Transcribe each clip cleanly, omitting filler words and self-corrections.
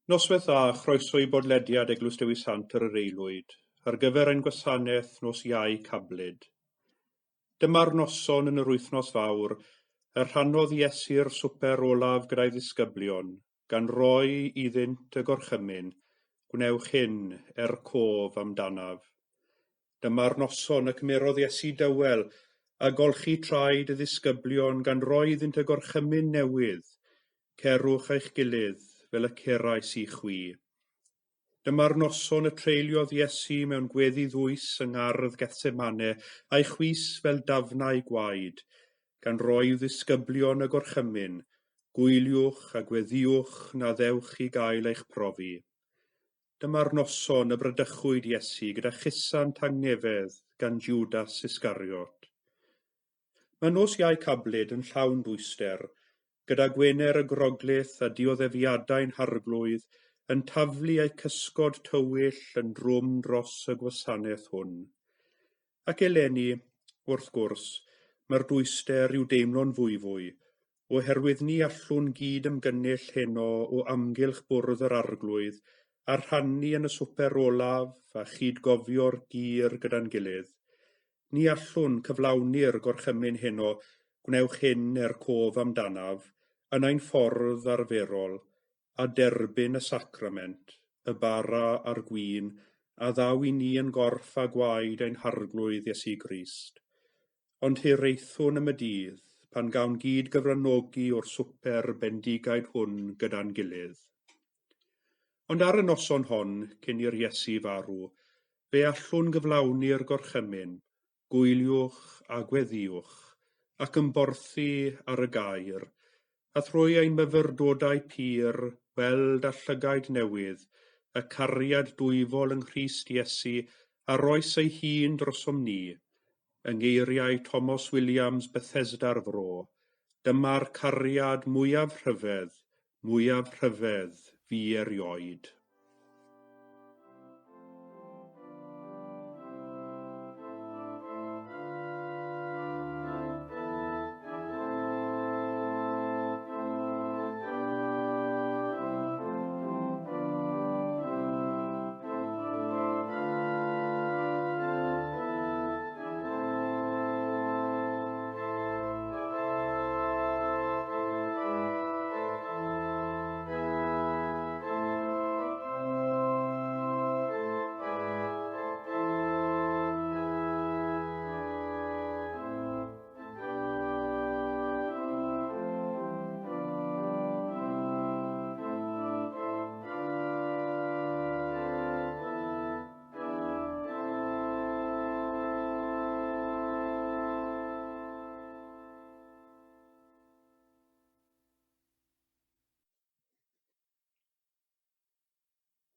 Noswaith dda, chroeso i bodlediad Eglwys Dewi Sant ar yr Aelwyd ar gyfer ein gwasanaeth nos Iau Cablyd. Dyma'r noson yn yr wythnos fawr y rhannodd Iesu'r swper olaf gyda'i ddisgyblion, gan roi iddynt y gorchymyn, gwnewch hyn er cof amdanaf. Dyma'r noson y cymerodd Iesu dywel a golchi traed y ddisgyblion gan roi iddynt y gorchymyn newydd, cerwch eich gilydd fel y cerais i chwi. Dyma'r noson y treuliodd Iesu mewn gweddi ddwys yng ngardd Gethsemane a'i chwys fel dafnau gwaed, gan roi i'w ddisgyblion y gorchymyn, gwyliwch a gweddïwch na ddewch i gael eich profi. Dyma'r noson y bradychwyd Iesu gyda chusan tangnefedd gan Judas Iscariot. Mae nos Iau Cablyd yn llawn dwyster, gyda Gwener y Groglith a dioddefiadau'n harglwydd yn taflu eu cysgod tywyll yn drwm dros y gwasanaeth hwn. Ac eleni, wrth gwrs, mae'r dwyster i'w deimlo'n fwyfwy, oherwydd ni allwn gyd ymgynnull heno o amgylch bwrdd yr arglwydd a rhannu yn y swper olaf a chyd-gofio'r gur gyda'n gilydd. Ni allwn cyflawni'r gorchymyn heno, gwnewch hyn er cof amdanaf, yn ein ffordd arferol, a derbyn y sacrament, y bara a'r gwin, a ddaw i ni yn gorff a gwaed ein harglwydd Iesu Grist. Ond hiraethwn am y dydd, pan gawn gyd gyfranogi o'r swper bendigaid hwn gyda'n gilydd. Ond ar y noson hon, cyn i'r Iesu farw, fe allwn gyflawni'r gorchymyn, gwyliwch a gweddïwch, ac ymborthu ar y gair, a thrwy ein myfyrdodau pur, weld â llygaid newydd, y cariad dwyfol yng Nghrist Iesu a roes ei hun drosom ni, yng ngeiriau Tomos Williams Bethesda'r Fro, dyma'r cariad mwyaf rhyfedd, mwyaf rhyfedd fi erioed.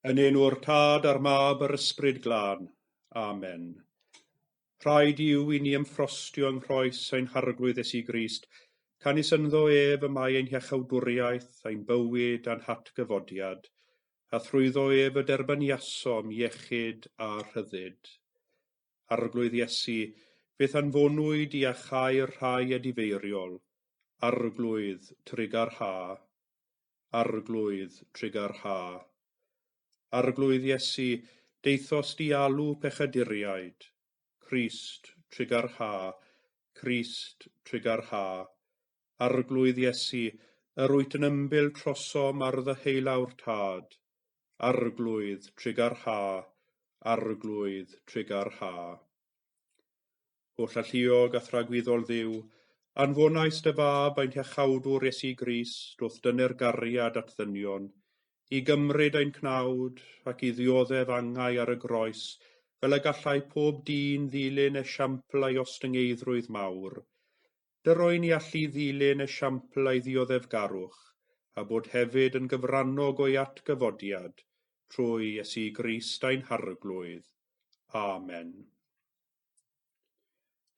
Yn enw'r Tad a'r Mab a'r Ysbryd Glân. Amen. Rhaid yw i ni ymffrostio yng nghroes ein Harglwydd Iesu Grist, canys ynddo ef y mae ein hiachawdwriaeth, ein bywyd a'n hatgyfodiad, a thrwyddo ef y derbyniasom iechyd a rhyddid. Arglwydd Iesu, fe'th anfonwyd i achau'r rhai edifeiriol. Arglwydd, trugarha. Arglwydd, trugarha. Arglwydd Iesu, daethost i alw pechaduriaid. Crist, trugarha. Crist, trugarha. Arglwydd Iesu, yr wyt yn ymbil trosom ar ddeheulaw'r Tad. Arglwydd, trugarha. Arglwydd, trugarha. Holl alluog a thragwyddol Dduw, anfonais dy fab ein hiachawdwr Iesu Grist wrth dyner gariad at ddynion, i gymryd ein cnawd ac i ddioddef angau ar y groes, fel y gallai pob dyn ddilyn esiampl a'i ostyngeiddrwydd mawr. Dyroi ni allu ddilyn esiampl a'i ddioddefgarwch, a bod hefyd yn gyfrannog o'i atgyfodiad, trwy Iesu Grist ein Harglwydd. Amen.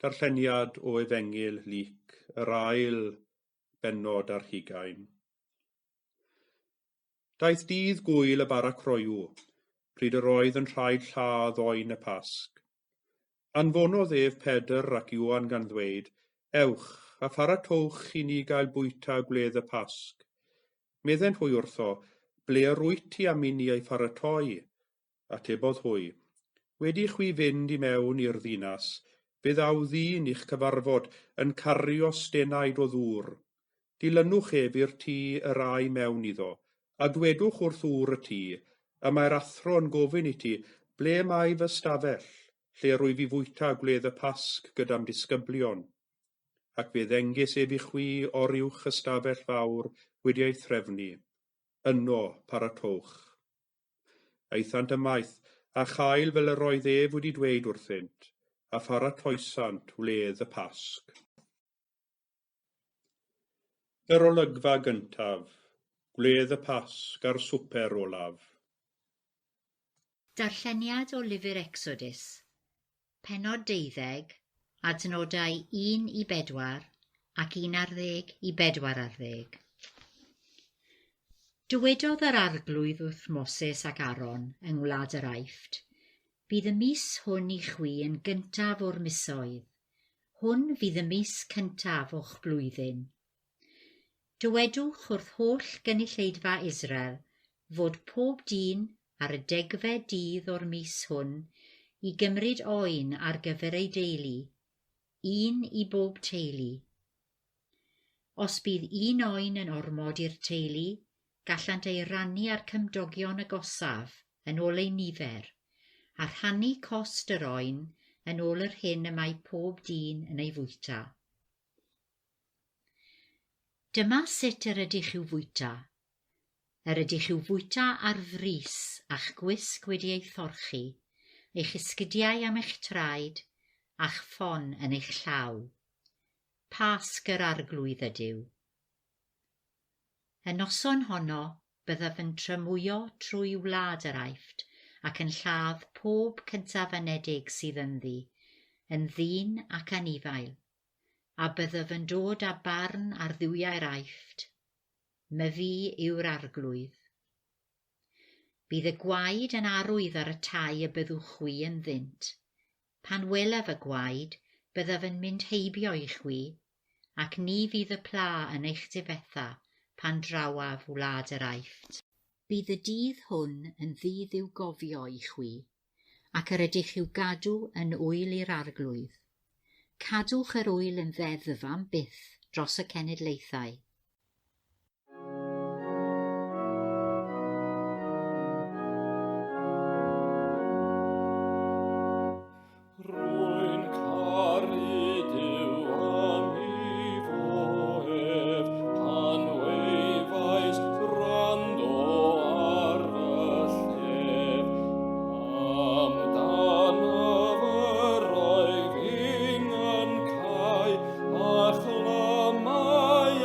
Darlleniad o Efengyl Luc, yr ail bennod ar hugain. Daeth dydd gŵyl y bara croyw, pryd yr oedd yn rhaid lladd oen y Pasg. Anfonodd ef Pedr ac Ioan gan ddweud, Ewch, a pharatowch i ni gael bwyta gwledd y Pasg. Meddent hwy wrtho, Ble yr wyt ti am i ni ei pharatoi? Atebodd hwy, Wedi chwi fynd i mewn i'r ddinas, fe ddaw ddyn i'ch cyfarfod yn cario stenaid o ddŵr. Dilynwch ef i'r tŷ yr âi mewn iddo, a dwedwch wrth ŵr y tŷ, y mae'r athro yn gofyn i ti, ble mae fy stafell, lle rwyf i fwyta gwledd y Pasg gyda'm disgyblion? Ac fe ddengys ef i chwi oruwch ystafell fawr wedi ei threfnu. Yno paratowch. Aethant ymaith, a chael fel yr oedd ef wedi dweud wrthynt, a pharatoesant wledd y Pasg. Yr olygfa gyntaf, gwledd y Pasg a'r swper olaf. Darlleniad o Lyfr Exodus, pennod 12, adnodau 1 i 4 ac 11 i 14. Dywedodd yr Arglwydd wrth Moses ac Aaron yng Ngwlad yr Aifft, Bydd y mis hwn i chwi yn gyntaf o'r misoedd. Hwn fydd y mis cyntaf o'ch blwyddyn. Dywedwch wrth holl gynulleidfa Israel fod pob dyn ar y degfed dydd o'r mis hwn i gymryd oen ar gyfer ei deulu, un i bob teulu. Os bydd un oen yn ormod i'r teulu, gallant ei rannu â'r cymdogion agosaf yn ôl eu nifer, a rhannu cost yr oen yn ôl yr hyn y mae pob dyn yn ei fwyta. Dyma sut yr ydych i'w fwyta. Yr ydych i'w fwyta ar frys a'ch gwisg wedi ei thorchi, eich esgidiau am eich traed, a'ch ffon yn eich llaw. Pasg yr Arglwydd ydyw. Y noson honno byddaf yn tramwyo trwy wlad yr Aifft ac yn lladd pob cyntaf-anedig sydd ynddi, yn ddyn ac anifail, a byddaf yn dod â barn ar dduwiau'r Aifft. Myfi yw'r Arglwydd. Bydd y gwaed yn arwydd ar y tai y byddwch chwi ynddynt. Pan welaf y gwaed, byddaf yn mynd heibio i chwi, ac ni fydd y pla yn eich difetha pan drawaf wlad yr Aifft. Bydd y dydd hwn yn ddydd i'w gofio i chwi, ac yr ydych i'w gadw yn ŵyl i'r Arglwydd. Cadwch yr ŵyl yn ddeddf am byth dros y cenedlaethau. Rwy'n caru Duw am ei foedd, pan weifais wrando ar fy llef. Amdanaf yr oedd ingan cau, a chlamau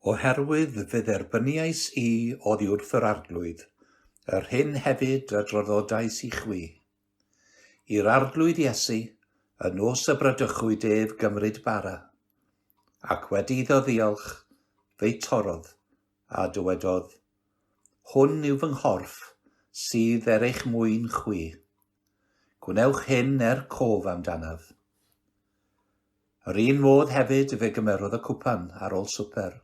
Oherwydd fe dderbyniais i oddi wrth yr Arglwydd, yr hyn hefyd a draddodais i chwi. I'r Arglwydd Iesu, y nos y bradychwyd ef gymryd bara, ac wedi iddo ddiolch, fe'i torrodd, a dywedodd, Hwn yw fy nghorff, sydd er eich mwyn chwi. Gwnewch hyn er cof amdanaf. Yr un modd hefyd fe gymerodd y cwpan ar ôl swper,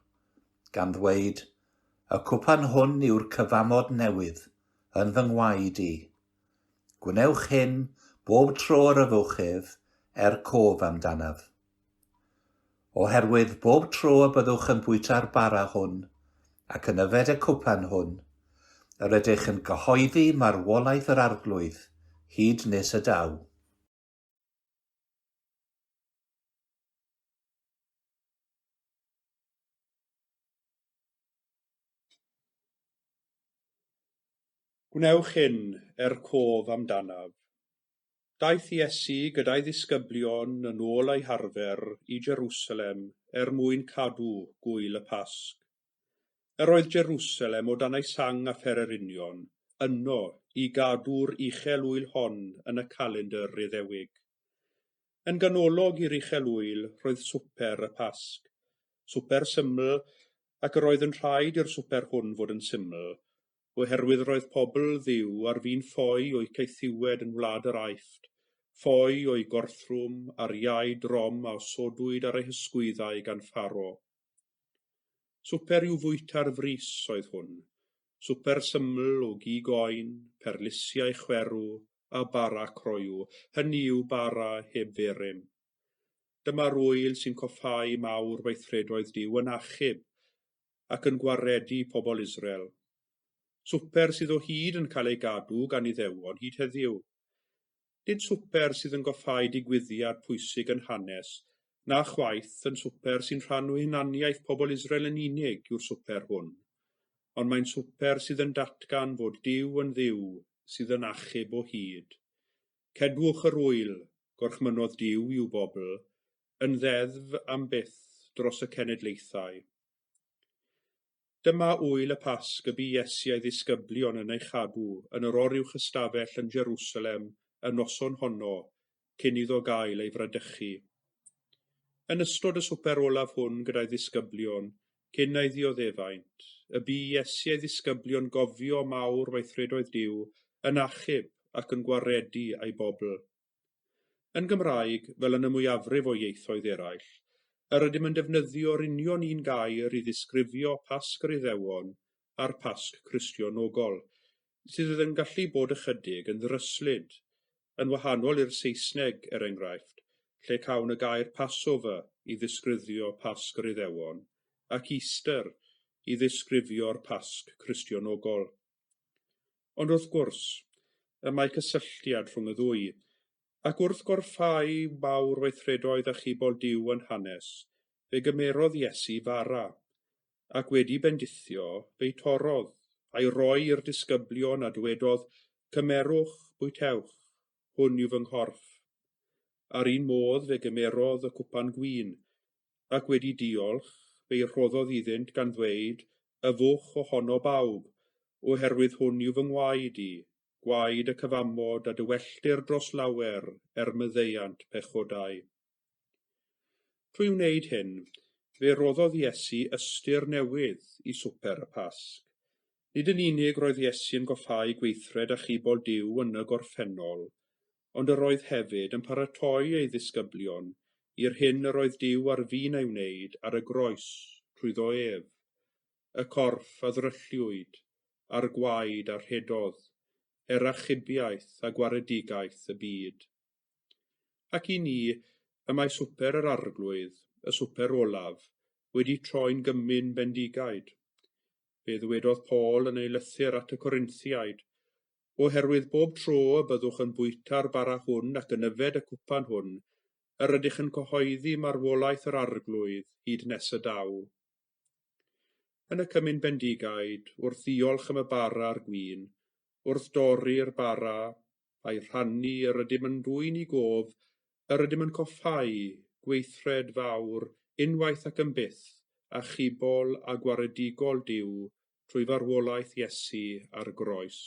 gan ddweud, Y cwpan hwn yw'r cyfamod newydd yn fy ngwaed i. Gwnewch hyn bob tro yr yfwch ef er cof amdanaf. Oherwydd bob tro y byddwch yn bwyta'r bara hwn ac yn yfed y cwpan hwn, yr ydych yn cyhoeddi marwolaeth yr Arglwydd hyd nes y daw. Gwnewch hyn er cof amdanaf. Daeth Iesu gyda'i ddisgyblion yn ôl ei harfer i Jerusalem er mwyn cadw gwyl y Pasg. Yr oedd Jerusalem o dan ei sang a phererinion, yno i gadw'r uchel ŵyl hon yn y calendr Iddewig. Yn ganolog i'r uchel ŵyl roedd swper y Pasg. Swper syml, ac yr oedd yn rhaid i'r swper hwn fod yn syml, oherwydd roedd pobl Dduw ar fin ffoi o'u caethiwed yn wlad yr Aifft, ffoi o'u gorthrwm a'r iau drom a osodwyd ar eu hysgwyddau gan Pharo. Swper i'w fwyta ar frys oedd hwn, swper syml o gig oen, perlysiau chwerw a bara croyw, hynny yw bara heb ferym. Dyma'r ŵyl sy'n coffáu mawr weithredoedd Duw yn achub ac yn gwaredu pobl Israel. Swper sydd o hyd yn cael ei gadw gan Iddewon hyd heddiw. Nid swper sydd yn goffáu digwyddiad pwysig yn hanes, na chwaith yn swper sy'n rhan o hunaniaeth pobl Israel yn unig yw'r swper hwn, ond mae'n swper sydd yn datgan fod Duw yn Dduw sydd yn achub o hyd. Cedwch yr ŵyl, gorchmynnodd Duw i'w bobl, yn ddeddf am byth dros y cenedlaethau. Dyma ŵyl y Pasg y bu Iesu a'i ddisgyblion yn ei chadw yn yr oruwch ystafell yn Jerusalem y noson honno cyn iddo gael ei fradychu. Yn ystod y swper olaf hwn gyda'i ddisgyblion, cyn ei ddioddefaint, y bu Iesu a'i ddisgyblion gofio mawr weithredoedd Duw yn achub ac yn gwaredu ei bobl. Yn Gymraeg, fel yn y mwyafrif o ieithoedd eraill, yr ydym yn defnyddio'r union un gair i ddisgrifio Pasg yr Iddewon a'r Pasg Cristionogol, sydd yn gallu bod ychydig yn ddryslyd, yn wahanol i'r Saesneg, er enghraifft, lle cawn y gair Passover i ddisgrifio Pasg yr Iddewon, ac Easter i ddisgrifio'r Pasg Cristionogol. Ond wrth gwrs, y mae cysylltiad rhwng y ddwy, ac wrth gorffau mawr weithredoedd achubol Duw yn hanes, fe gymerodd Iesu fara, ac wedi bendithio, fe'i torrodd, a'i roi i'r disgyblion a dywedodd, Cymerwch, bwytewch, hwn yw fy nghorff. Ar un modd fe gymerodd y cwpan gwin, ac wedi diolch, fe'i rhoddodd iddynt gan ddweud, Yfwch ohono bawb, oherwydd hwn yw fy ngwaed i, gwaed y cyfamod a dywelltir dros lawer er maddeuant pechodau. Trwy wneud hyn, fe roddodd Iesu ystyr newydd i swper y Pasg. Nid yn unig roedd Iesu yn goffáu gweithred achubol Duw yn y gorffennol, ond yr oedd hefyd yn paratoi ei ddisgyblion i'r hyn yr oedd Duw ar fin ei wneud ar y groes trwyddo ef, y corff a ddrylliwyd, a'r gwaed a rhedodd, er achubiaeth a gwaredigaeth y byd. Ac i ni, y mae swper yr Arglwydd, y swper olaf, wedi troi'n gymun bendigaid. Fe ddywedodd Paul yn ei lythyr at y Corinthiaid, oherwydd bob tro y byddwch yn bwyta'r bara hwn ac yn yfed y cwpan hwn, yr ydych yn cyhoeddi marwolaeth yr Arglwydd hyd nes y daw. Yn y cymun bendigaid, wrth ddiolch am y bara a'r gwin, wrth dorri'r bara a'i rhannu yr ydym yn dwyn i gof, yr ydym yn coffáu gweithred fawr unwaith ac yn byth achubol a gwaredigol Duw trwy farwolaeth Iesu ar groes.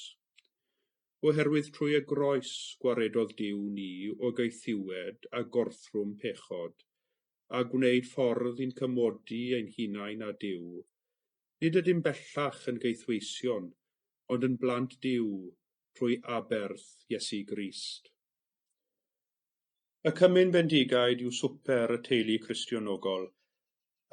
Oherwydd trwy y groes gwaredodd Duw ni o gaethiwed a gorthrwm pechod, a gwneud ffordd i'n cymodi ein hunain â Duw. Nid ydym bellach yn gaethweision, ond yn blant Duw trwy aberth Iesu Grist. Y cymun bendigaid yw swper y teulu Cristionogol,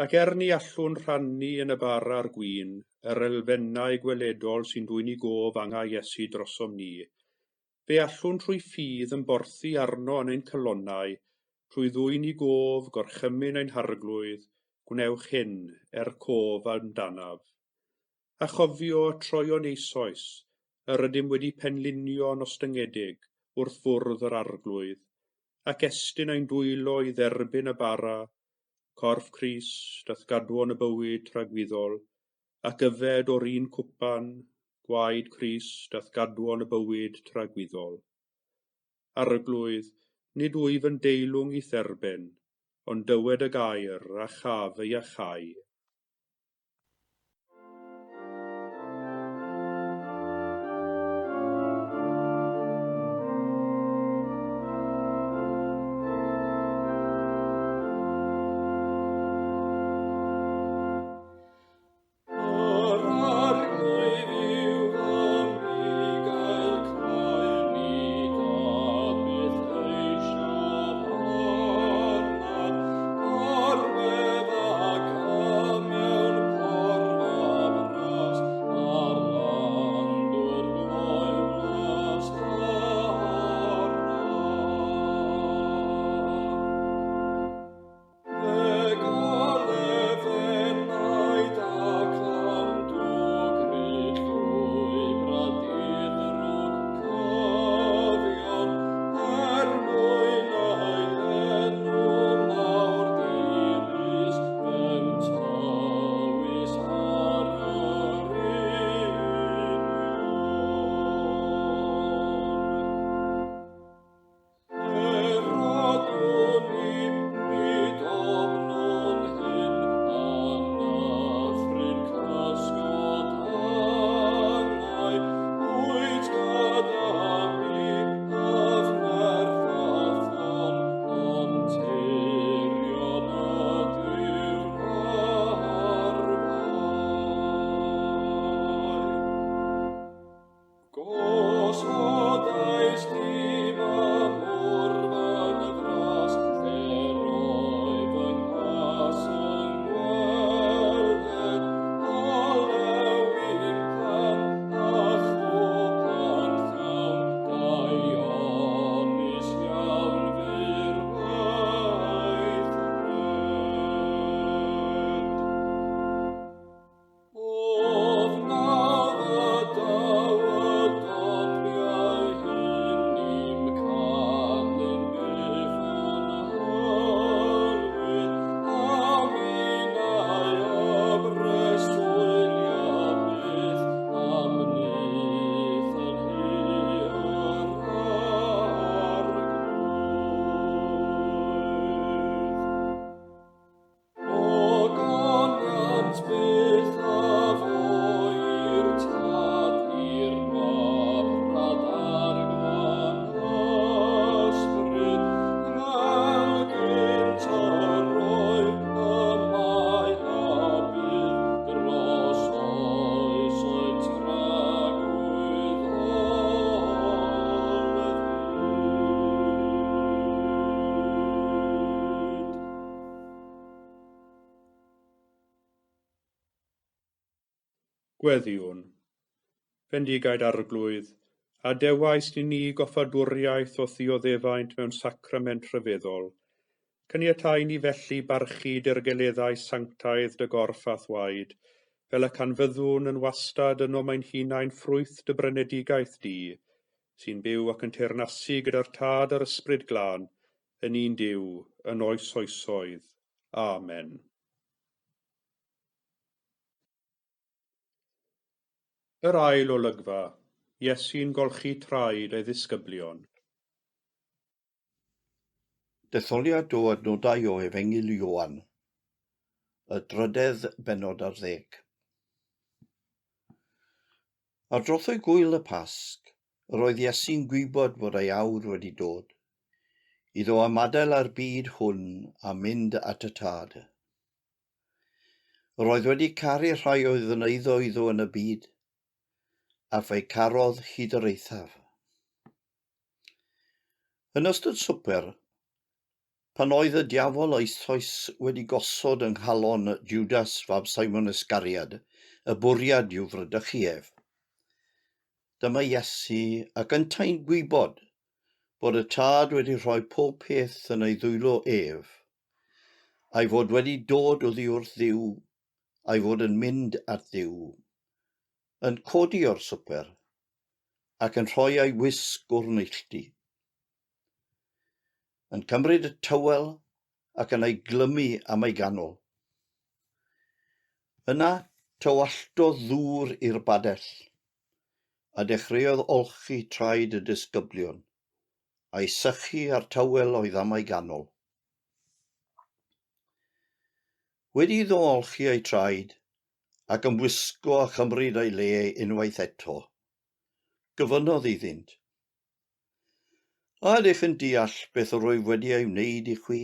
ac er ni allwn rhannu yn y bara a'r gwin, yr elfennau gweledol sy'n dwyn i gof angau Iesu drosom ni, fe allwn trwy ffydd ymborthi arno yn ein calonnau, trwy ddwyn i gof gorchymyn ein Harglwydd, gwnewch hyn er cof amdanaf. A chofio y troeon eisoes, yr ydym wedi penlinio'n ostyngedig wrth fwrdd yr Arglwydd, ac estyn ein dwylo i dderbyn y bara, corff Crist a'th gadwon y bywyd tragwyddol, ac yfed o'r un cwpan, gwaed Crist a'th gadwon y bywyd tragwyddol. Arglwydd, nid wyf yn deilwng i'th dderbyn, ond dywed y gair a chaf ei iachau. Yr Arglwydd yw fy mugail, cnoi nid a byth eisiaf arnaf, gorwedd ac mewn porfa bras, ar lan dŵr gloyw blas arnaf. Fe golef enaid ac am dwg ryd llwybra diddrwg cyfion, er mwyn ei enw mawr dilys, fe'm tywys ar yr union. Er adwn i nid ofnwn hyn, a nyffryn cysgod angau, wyt gyda mi, a'th nerth a'th ddawn, anturion ydyw'r arfau. Gosodais di fy môrfa'n fras, lle roedd fy nghas yn gweled, olew i'm pen a chwpan llawn, daionus iawn fu'r weithred. Ofnaf y daw y doniau hyn i'm canlyn byth yn hylwydd, a minnau a breswylia byth am nyth yn nhŷ yr Arglwydd. Ogoniant byth a fo i'r Tad, i'r Mab, rhad a'r Glân Ysbryd, fel gynt yr oedd, y mae a bydd, dros oesoedd tragwyddol fyd. Gweddïwn. Bendigaid Arglwydd, a dewais i ni goffadwriaeth o ddioddefaint mewn sacrament rhyfeddol. Caniatáu ni felly barchu dirgeleddau sanctaidd dy gorff a'th waed, fel y canfyddwn yn wastad yno ein hunain ffrwyth dy brynedigaeth di, sy'n byw ac yn teyrnasu gyda'r Tad a'r Ysbryd Glân, yn un Duw, yn oes oesoedd. Amen. Yr ail olygfa, Iesu'n golchi traed ei ddisgyblion. Detholiad o adnodau o Efengyl Ioan. y drydedd bennod ar ddeg. Ar drothwy gwyl y Pasg, yr oedd Iesu'n gwybod bod ei awr wedi dod, iddo ymadael â'r byd hwn a mynd at y Tad. Yr oedd wedi caru rhai oedd yn eiddo iddo yn y byd, a fe'i carodd hyd yr eithaf. Yn ystod swper, pan oedd y diafol eisoes wedi gosod yng nghalon Judas fab Simon Iscariad y bwriad i'w fradychu ef, dyma Iesu ac yntau'n gwybod bod y Tad wedi rhoi pob peth yn ei ddwylo ef, a'i fod wedi dod oddi wrth Dduw, a'i fod yn mynd at Dduw, yn codi o'r swper ac yn rhoi ei wisg o'r neilltu. Yn cymryd y tywel ac yn ei glymu am ei ganol. Yna tywalltodd ddŵr i'r badell, a dechreuodd olchi traed y disgyblion, a'i sychu â'r tywel oedd am ei ganol. Wedi iddo olchi eu traed, ac ymwisgo a chymryd ei le unwaith eto, gofynnodd iddynt, A ydych yn deall beth yr wyf wedi ei wneud i chwi?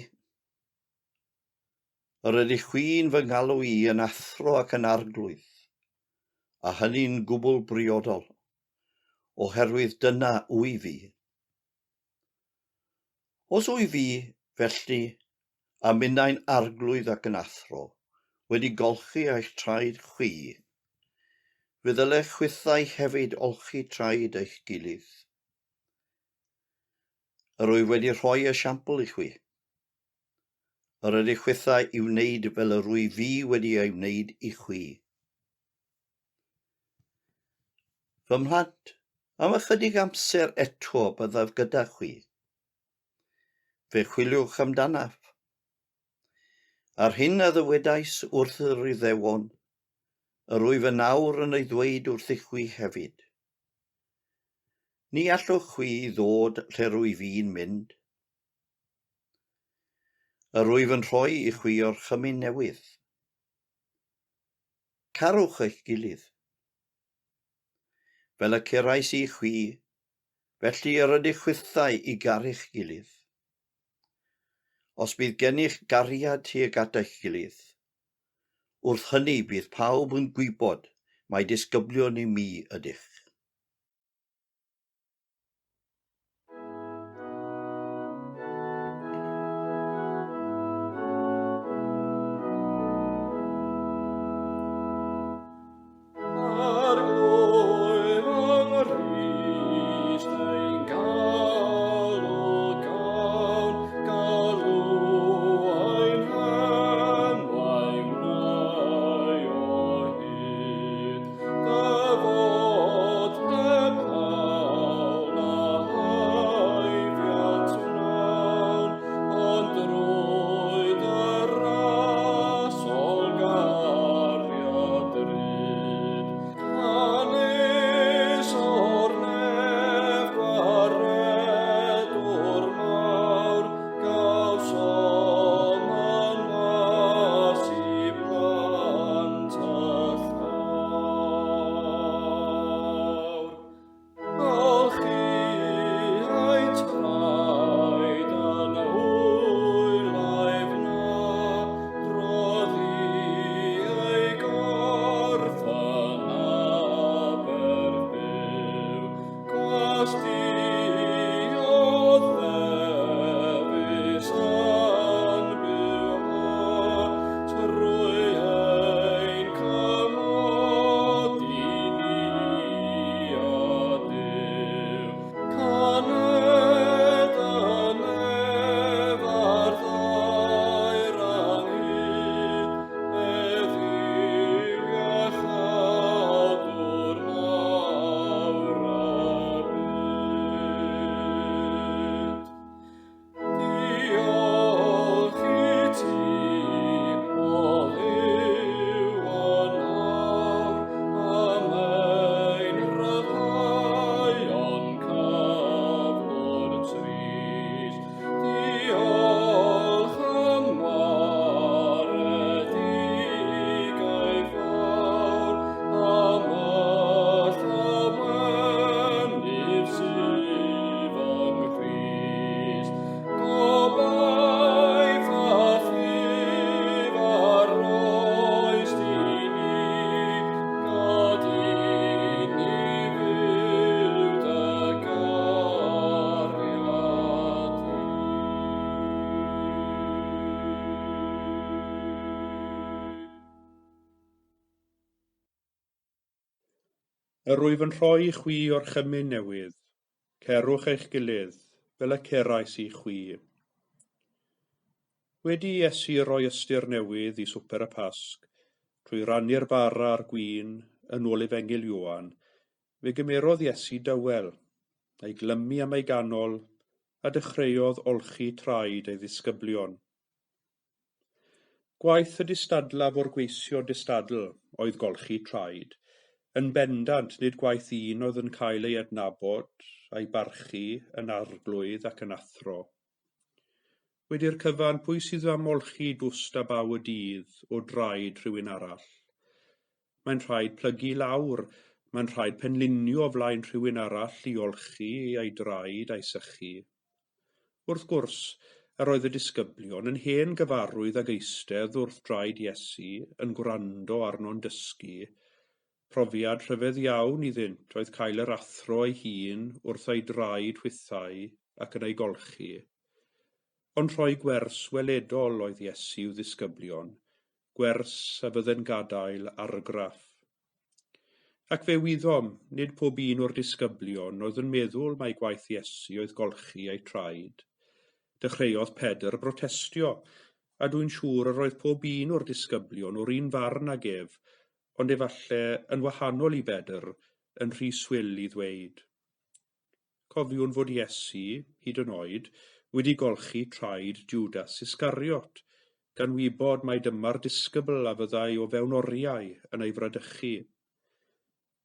Yr ydych chwi'n fy ngalw i yn athro ac yn arglwydd, a hynny'n gwbl briodol, oherwydd dyna wyf fi. Os wyf fi, felly, a minnau'n arglwydd ac yn athro, wedi golchi eich traed chwi, fe ddylech chwithau hefyd olchi traed eich gilydd. Yr wyf wedi rhoi esiampl i chwi. Yr ydych chwithau i wneud fel yr wyf fi wedi ei wneud i chwi. Fy mhlant, am ychydig amser eto byddaf gyda chwi. Fe chwiliwch amdanaf. A'r hyn a ddywedais wrth yr Iddewon, yr wyf yn awr yn ei ddweud wrthych chwi hefyd. Ni allwch chwi ddod lle rwyf i'n mynd. Yr wyf yn rhoi i chwi orchymyn newydd. Carwch eich gilydd. Fel y cerais i chwi, felly yr ydych chwithau i garu'ch gilydd. Os bydd gennych gariad tuag at eich gilydd, wrth hynny bydd pawb yn gwybod mai disgyblion i mi ydych. Arglwydd yng Nghrist ein galw gawn, galw ein henwau wnai o hyd. Dyfod. Yr wyf yn rhoi i chwi orchymyn newydd, cerwch eich gilydd, fel y cerais i chwi. Wedi i Iesu roi ystyr newydd i swper y Pasg, trwy rannu'r bara a'r gwin yn ôl Efengyl Ioan, fe gymerodd Iesu dywel, a'i glymu am ei ganol, a dechreuodd olchi traed ei ddisgyblion. Gwaith y distadlaf o'r gweision distadl oedd golchi traed. Yn bendant, nid gwaith un oedd yn cael ei adnabod a'i barchu yn arglwydd ac yn athro. Wedi'r cyfan, pwy sydd am olchi dwst a baw y dydd o draed rhywun arall? Mae'n rhaid plygu lawr, mae'n rhaid penlinio o flaen rhywun arall i olchi ei draed a'i sychu. Wrth gwrs, yr oedd y disgyblion yn hen gyfarwydd ag eistedd wrth draed Iesu yn gwrando arno'n dysgu. Profiad rhyfedd iawn iddynt oedd cael yr athro ei hun wrth ei draed hwythau ac yn ei golchi. Ond rhoi gwers weledol oedd Iesu i'w ddisgyblion, gwers a fydde'n gadael argraff. Ac fe wyddom, nid pob un o'r disgyblion oedd yn meddwl mai gwaith Iesu oedd golchi eu traed. Dechreuodd Pedr brotestio, a dwy'n siŵr yr oedd pob un o'r disgyblion o'r un farn ag ef, ond efallai yn wahanol i Bedr, yn rhy swil i ddweud. Cofiwn fod Iesu, hyd yn oed, wedi golchi traed Jwdas Iscariot, gan wybod mai dyma'r disgybl a fyddai o fewn oriau yn ei fradychu.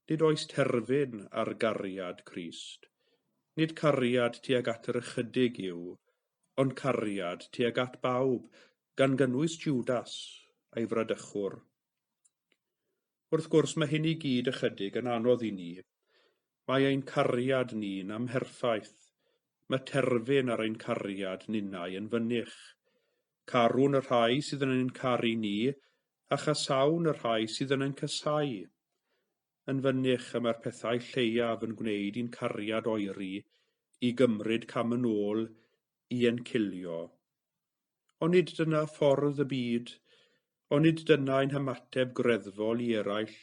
Nid oes terfyn ar gariad Crist. Nid cariad tuag at yr ychydig yw, ond cariad tuag at bawb, gan gynnwys Jwdas, a'i fradychwr. Wrth gwrs, mae hyn i gyd ychydig yn anodd i ni. Mae ein cariad ni'n amherffaith. Mae terfyn ar ein cariad ninnau yn fynych. Carwn y rhai sydd yn ein caru ni, a chasawn y rhai sydd yn ein casáu. Yn fynych y mae'r pethau lleiaf yn gwneud i'n cariad oeri, i gymryd cam yn ôl, i encilio. Onid dyna ffordd y byd? Onid dyna ein hymateb greddfol i eraill?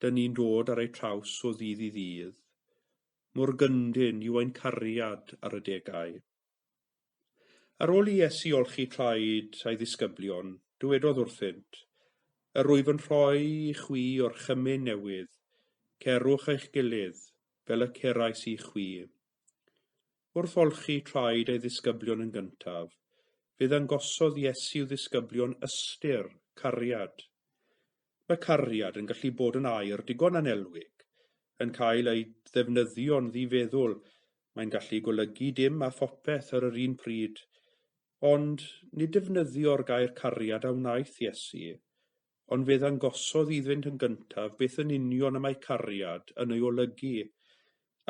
Dyn ni'n dod ar eu traws o ddydd i ddydd. Mor gyndyn yw ein cariad ar y degau. Ar ôl i Iesu olchi traed a'i ddisgyblion, dywedodd wrthynt, Yr wyf yn rhoi i chwi orchymyn newydd, cerwch eich gilydd, fel y cerais i chwi. Wrth olchi traed ei ddisgyblion yn gyntaf, fe ddangosodd Iesu i'w ddisgyblion ystyr cariad. Mae cariad yn gallu bod yn air digon annelwig, yn cael ei ddefnyddio'n ddifeddwl, mae'n gallu golygu dim a phopeth ar yr un pryd. Ond nid defnyddio'r gair cariad a wnaeth Iesu, ond fe ddangosodd iddynt yn gyntaf beth yn union y mae cariad yn ei olygu,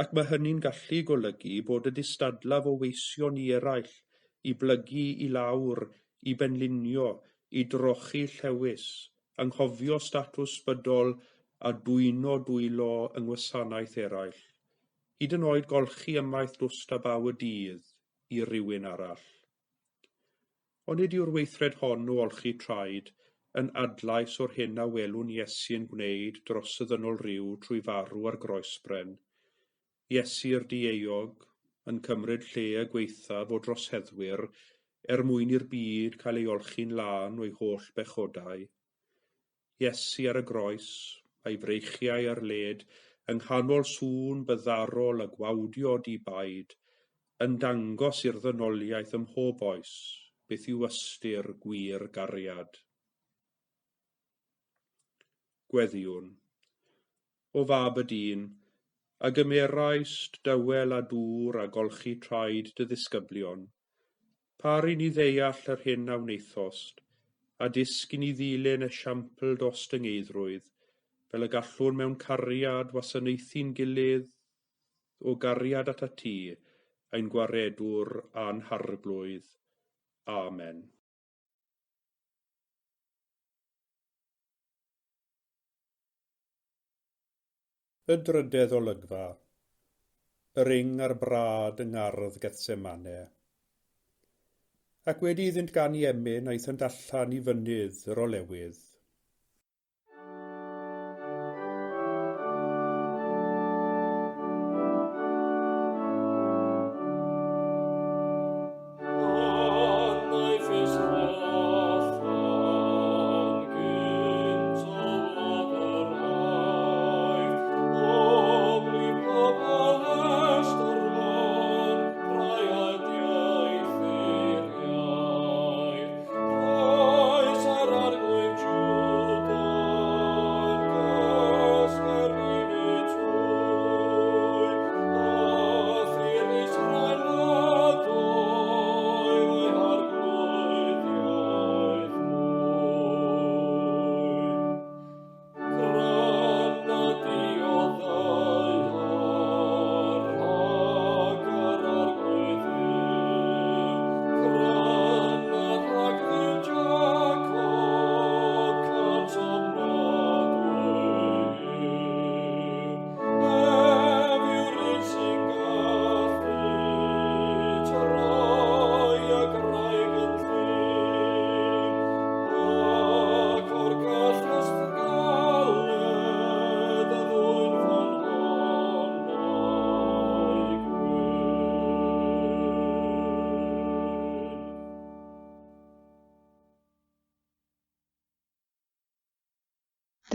ac mae hynny'n gallu golygu bod y distadlaf o weision i eraill, i blygu i lawr, i benlinio, i drochi llewys, anghofio statws bydol a dwyno dwylo yng ngwasanaeth eraill, hyd yn oed golchi ymaith dwst a baw y dydd i rywun arall. Onid yw'r weithred hon o olchi traed yn adlais o'r hyn a welwn Iesu yn gwneud dros y ddynol ryw trwy farw ar groesbren? Iesu'r dieuog, yn cymryd lle y gwaethaf o droseddwyr er mwyn i'r byd cael ei olchi'n lân o'i holl bechodau. Iesu ar y groes, a'i freichiau ar led, yng nghanol sŵn byddarol a gwawdio di-baid, yn dangos i'r ddynoliaeth ym mhob oes beth yw ystyr gwir gariad. Gweddïwn. O fab y dyn, a gymeraist dywel a dŵr a golchi traed dy ddisgyblion, Par i ni ddeall yr hyn a wnaethost, a dysg i ni ddilyn esiampl dostyngeiddrwydd, fel y gallwn mewn cariad wasanaethu'n gilydd o gariad atat ti, ein Gwaredwr a'n Harglwydd. Amen. Y drydedd olygfa. Yr ing a'r brad yng ngardd Gethsemane. Ac wedi iddynt ganu emyn, aethant allan i fynydd yr olewydd.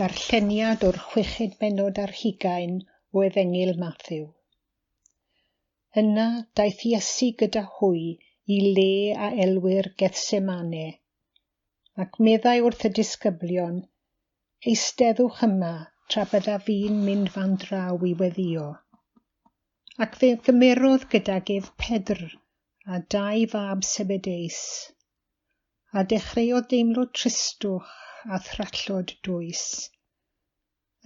Darlleniad o'r 26 o Efengyl Mathew. Yna daeth Iesu gyda hwy i le a elwir Gethsemane, ac meddai wrth y disgyblion, "Eisteddwch yma tra byddaf fi'n mynd fan draw i weddïo." Ac fe gymerodd gydag ef Pedr a dau fab Sebedeus, a dechreuodd deimlo tristwch a thrallod dwys.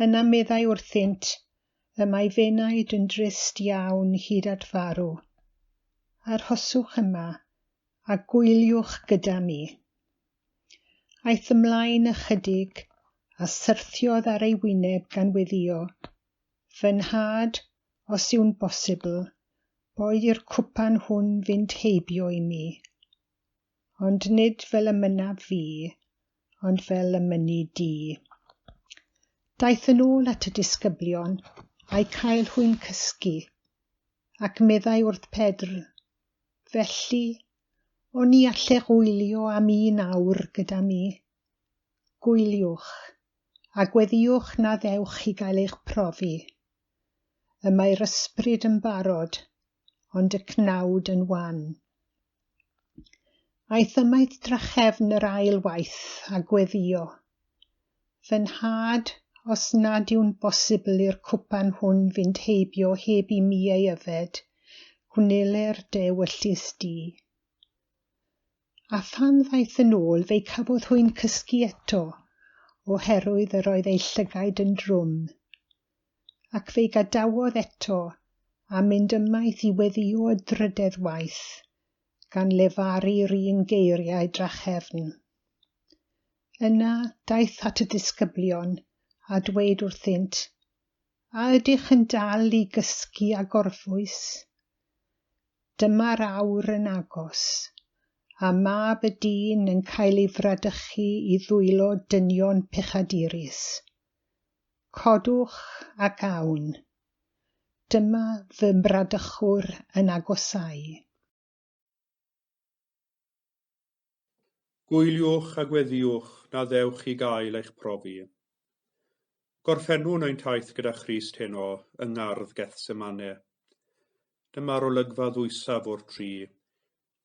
Yna meddai wrthynt, "Y mae f'enaid yn drist iawn hyd at farw. Arhoswch yma a gwyliwch gyda mi." Aeth ymlaen ychydig a syrthiodd ar ei wyneb gan weddïo, "Fy nhad, os yw'n bosibl, boed i'r cwpan hwn fynd heibio i mi. Ond nid fel y mynnaf fi, ond fel y mynni di." Daeth yn ôl at y disgyblion a'i cael hwy'n cysgu, ac meddai wrth Pedr, "Felly, oni allech wylio am un awr gyda mi? Gwyliwch, a gweddïwch na ddewch i gael eich profi. Y mae'r ysbryd yn barod, ond y cnawd yn wan." Aeth ymaith drachefn yr ail waith a gweddïo, "Fy nhad, os nad yw'n bosibl i'r cwpan hwn fynd heibio heb i mi ei yfed, gwneler dy ewyllys di." A phan ddaeth yn ôl, fe'i cafodd hwy'n cysgu eto, oherwydd yr oedd eu llygaid yn drwm. Ac fe'i gadawodd eto, a mynd ymaith i weddïo y drydedd waith, gan lefaru'r un geiriau drachefn. Yna daeth at y disgyblion, a dweud wrthynt, "A ydych yn dal i gysgu a gorffwys? Dyma'r awr yn agos, a mab y dyn yn cael ei fradychu i ddwylo dynion pechadurus. Codwch ac awn. Dyma fy mradychwr yn agosáu." Gwyliwch a gweddïwch na ddewch i gael eich profi. Gorffennwn ein taith gyda Christ heno yng ngardd Gethsemane. Dyma'r olygfa ddwysaf o'r tri.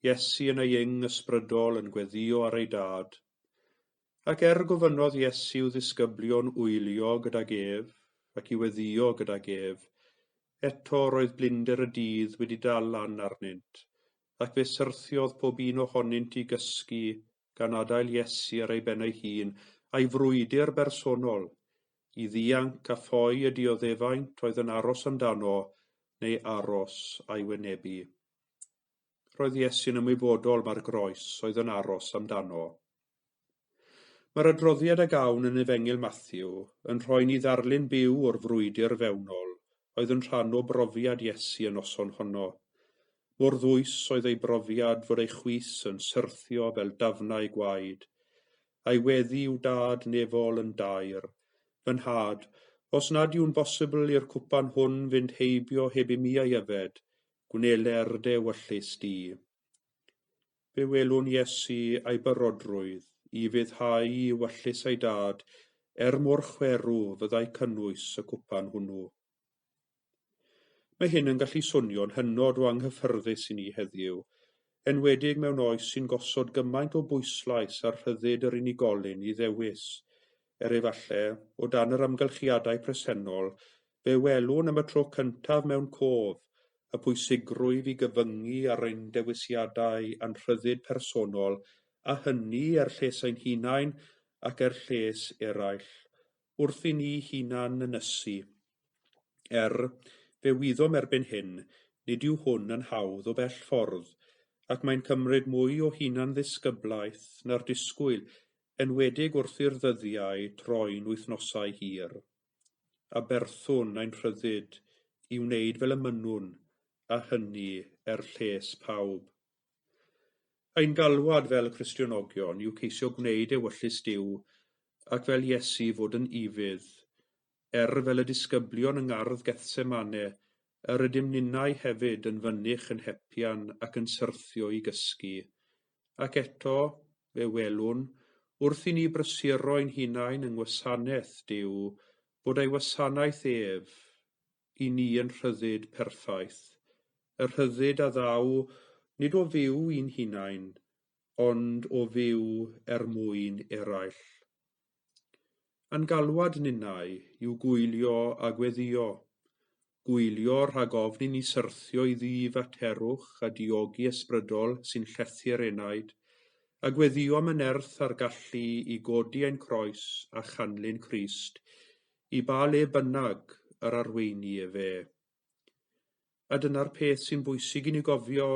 Iesu yn ei ing ysbrydol yn gweddïo ar ei dad. Ac er gofynnodd Iesu i'w ddisgyblion wylio gydag ef ac i weddïo gydag ef, eto roedd blinder y dydd wedi dal lan arnynt, ac fe syrthiodd pob un ohonynt i gysgu gan adael Iesu ar ei ben ei hun a'i frwydr bersonol, i ddianc a ffoi y dioddefaint oedd yn aros amdano neu aros a'i wynebu. Roedd Iesu'n ymwybodol mai'r groes oedd yn aros amdano. Mae'r adroddiad a gawn yn Efengyl Mathew yn rhoi ni ddarlun byw o'r frwydr fewnol oedd yn rhan o brofiad Iesu y noson honno. Mor ddwys oedd ei brofiad fod ei chwys yn syrthio fel dafnau gwaed, a'i weddi i'w dad nefol yn daer, "Fy nhad, os nad yw'n bosibl i'r cwpan hwn fynd heibio heb i mi ei yfed, gwneler dy ewyllys di." Fe welwn Iesu a'i barodrwydd i ufuddhau i ewyllys ei dad, er mor chwerw fyddai cynnwys y cwpan hwnnw. Mae hyn yn gallu swnio'n hynod o anghyffyrddus i ni heddiw, enwedig mewn oes sy'n gosod gymaint o bwyslais ar rhyddid yr unigolyn i ddewis. Er efallai, o dan yr amgylchiadau presennol, fe welwn am y tro cyntaf mewn cof y pwysigrwydd i gyfyngu ar ein dewisiadau a'n rhyddid personol, a hynny er lles ein hunain ac er lles eraill, wrth i ni hunan ynysu. Er, fe wyddom erbyn hyn, nid yw hwn yn hawdd o bell ffordd, ac mae'n cymryd mwy o hunan ddisgyblaeth na'r disgwyl, enwedig wrth i'r ddyddiau troi'n wythnosau hir. Aberthwn ein rhyddid i wneud fel y mynnwn, a hynny er lles pawb. Ein galwad fel Cristionogion yw ceisio gwneud ewyllys Duw, ac fel Iesu fod yn ufudd. Er fel y disgyblion yng ngardd Gethsemane, yr ydym ninnau hefyd yn fynych yn hepian ac yn syrthio i gysgu. Ac eto, fe welwn, wrth i ni brysuro ein hunain yng ngwasanaeth Duw, bod ei wasanaeth ef i ni yn rhyddid perffaith, y rhyddid a ddaw nid o fyw i'n hunain, ond o fyw er mwyn eraill. A'n galwad ninnau yw gwylio a gweddïo, gwylio rhag ofn i ni syrthio i ddifaterwch a diogi ysbrydol sy'n llethu'r enaid, a gweddïo am y nerth a'r gallu i godi ein croes a chanlyn Crist, i ba le bynnag yr arweini efe. A dyna'r peth sy'n bwysig i ni gofio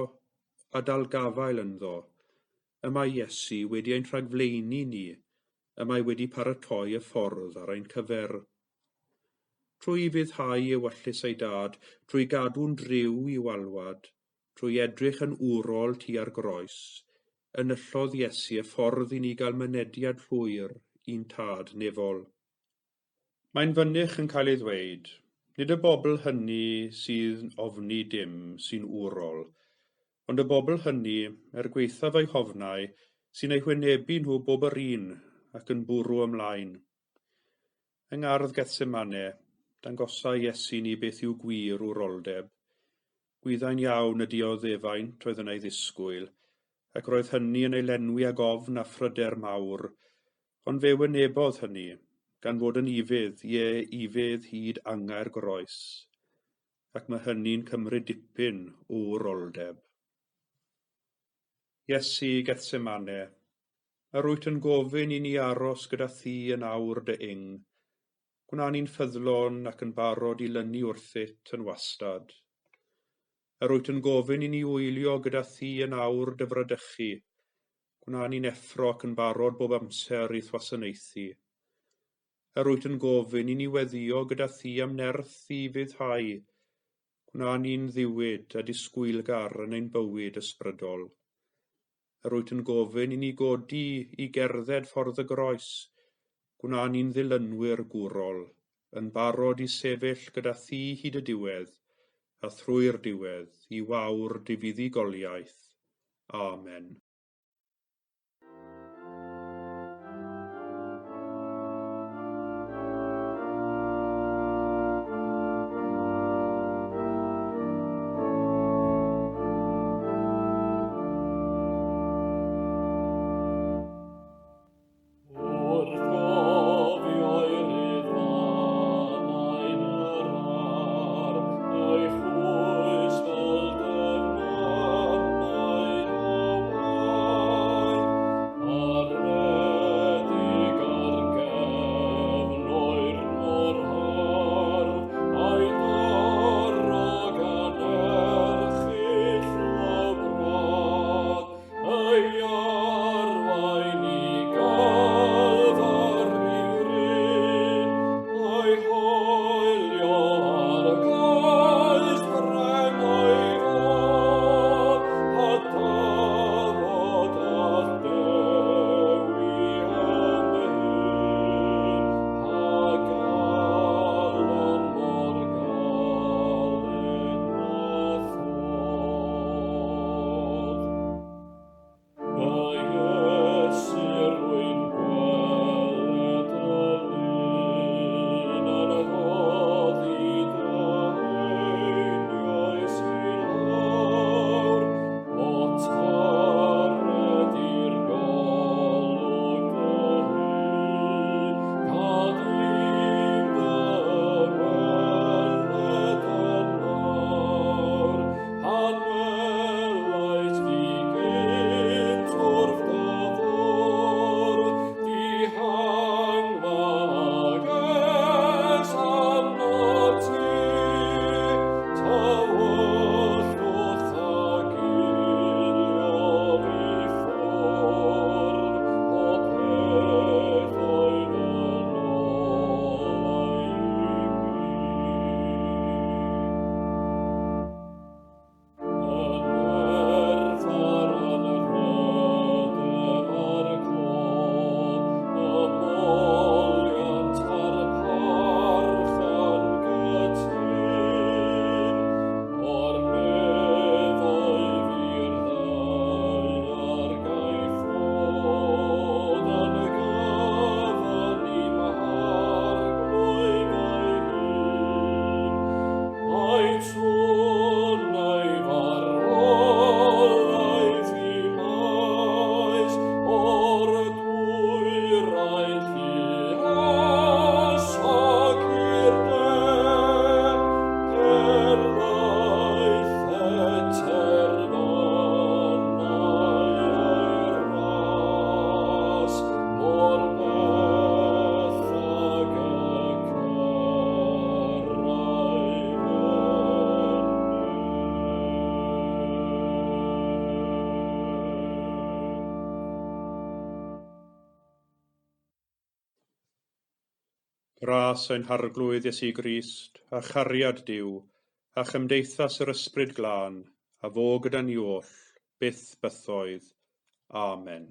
a dal gafael ynddo. Y mae Iesu wedi ein rhagflaenu ni, y mae wedi paratoi y ffordd ar ein cyfer. Trwy ufuddhau ewyllys ei dad, trwy gadw'n driw i'w alwad, trwy edrych yn wrol tua'r groes, enillodd Iesu y ffordd i ni gael mynediad llwyr i'n tad nefol. Mae'n fynych yn cael ei ddweud, nid y bobl hynny sydd ofni dim sy'n wrol, ond y bobl hynny, er gwaethaf eu hofnau, sy'n eu hwynebu nhw bob yr un ac yn bwrw ymlaen. Yng ngardd Gethsemane, dangosai Iesu ni beth yw gwir wroldeb. Gwyddai'n iawn y dioddefaint oedd yn ei ddisgwyl, ac roedd hynny yn ei lenwi ag ofn a phryder mawr, ond fe wynebodd hynny, gan fod yn ufudd, ie, ufudd hyd angau'r groes, ac mae hynny'n cymryd dipyn o wroldeb. Iesu Gethsemane, yr wyt yn gofyn i ni aros gyda thi yn awr dy ing. Gwna ni'n ffyddlon ac yn barod i lynu wrthyt yn wastad. Yr wyt yn gofyn i ni wylio gyda thi yn awr dy fradychu. Gwna ni'n effro ac yn barod bob amser i'th wasanaethu. Yr wyt yn gofyn i ni weddïo gyda thi am nerth i ufuddhau. Gwna ni'n ddiwyd a disgwylgar yn ein bywyd ysbrydol. Yr wyt yn gofyn i ni godi i gerdded ffordd y groes. Gwna ni'n ddilynwyr gwrol, yn barod i sefyll gyda thi hyd y diwedd, a thrwy'r diwedd i wawr dy fuddugoliaeth. Amen. Wrth gofio'i riddfannau'n yr ar, ei chwys fel dyfnannau o Ras ein Harglwydd Iesu Grist, a chariad Duw, a chymdeithas yr Ysbryd Glân, a fo gyda ni oll, byth bythoedd. Amen.